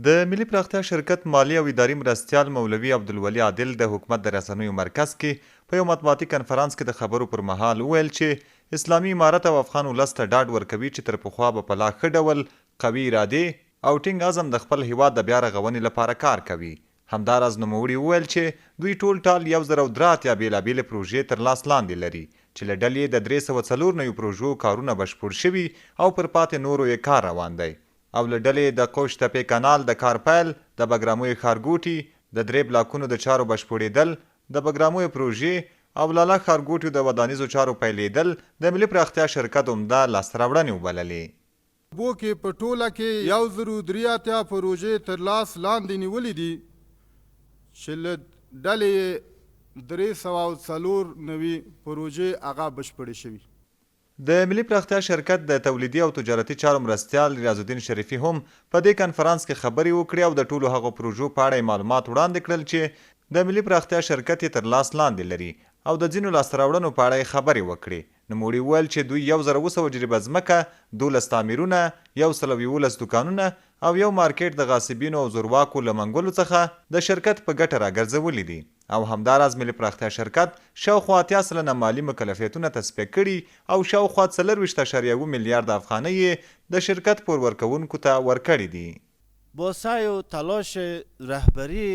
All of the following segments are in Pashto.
د ملي پراختیا شرکت مالي او اداري مرستیال مولوي عبدالولي عادل د حکومت د رسنیو مرکز کې په یو مطبوعاتي کنفرانس کې د خبرو پر مهال وویل چې اسلامي امارت او افغان ولس ته ډاډ ورکوي چې تر پخوا به په لا ښه ډول، قوي ارادې او ټینګ عزم د خپل هیواد د بیا رغونې لپاره کار کوي. همداراز نوموړي وویل چې دوی ټول ټال 1083 بېلابېلې پروژې تر لاس لاندې لري چې له ډلې یې د 394 پروژو کارونه بشپړ شوي او پر پاتې نورو یې کار روان دی او له ډلې یې د قوش تپې کانال د کار پیل، د بګرامیو ښارګوټي، د درې بلاکونو د چارو بشپړېدل، د بګرامیو پروژې او لاله ښارګوټيو د ودانیزو چارو پیلېدل د ملي پراختیا شرکت عمده لاسته راوړنې وبللې. اوبو کې په ټوله کې یو زرو دري 80 پروژې تر لاس لاندې نیولې دي چې له ډلې یې 394 پروژې هغه بشپړې شوي. د ملي پراختیا شرکت د تولیدي او تجارتي چارو مرستیال ریاض الدین شریفي هم په دې کنفرانس کې خبرې وکړې او د ټولو هغو پروژو په اړه یې معلومات وړاندې کړل چې د ملي پراختیا شرکت یې تر لاس لاندې لري او د ځینو لاسته راوړنو په اړه یې خبرې وکړې. نوموړي وویل چې دوی 1700 جریبه ځمکه، دولس تعمیرونه، 111 دوکانونه او یو مارکېټ د غاصبینو او زورواکو له منګولو څخه د شرکت په ګټه راګرځولي دي او همداراز ملي پراختیا شرکت شاوخوا 80% مالي مکلفیتونه تصفیه کړي او شاوخوا څلورویشت اعشاریه اووه میلیارده افغانۍ یې د شرکت پور ورکوونکو ته ورکړې دي. با سعی و تلاش رهبری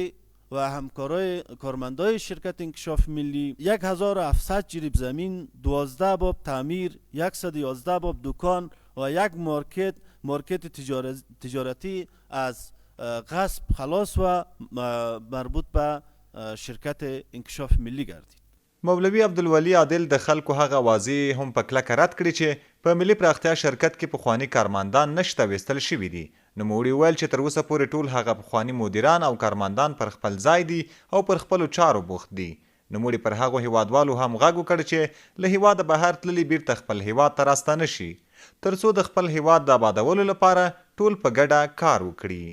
و همکارای کارمندای شرکت انکشاف ملی 1700 جریب زمین، 12 باب تعمیر، 111 باب دکان و یک مارکت مارکت تجارتی از غصب خلاص و مربوط به شرکت انکشاف ملی گردید. مولوي عبدالولي عادل د خلکو هغه اوازې هم په کلکه رد کړې چې په ملي پراختیا شرکت کې پخواني کارمندان نه شته ویستل شوي دي. نوموړي وویل چې تر اوسه پورې ټول هغه پخواني مدیران او کارمندان پر خپل ځای دي او پر خپلو چارو بوخت دي. نوموړي پر هغو هېوادوالو هم غږ وکړ چې له هېواده بهر تللي بیرته خپل هېواد ته راستانه شي تر څو د خپل هېواد د ابادولو لپاره ټول په ګډه کار وکړي.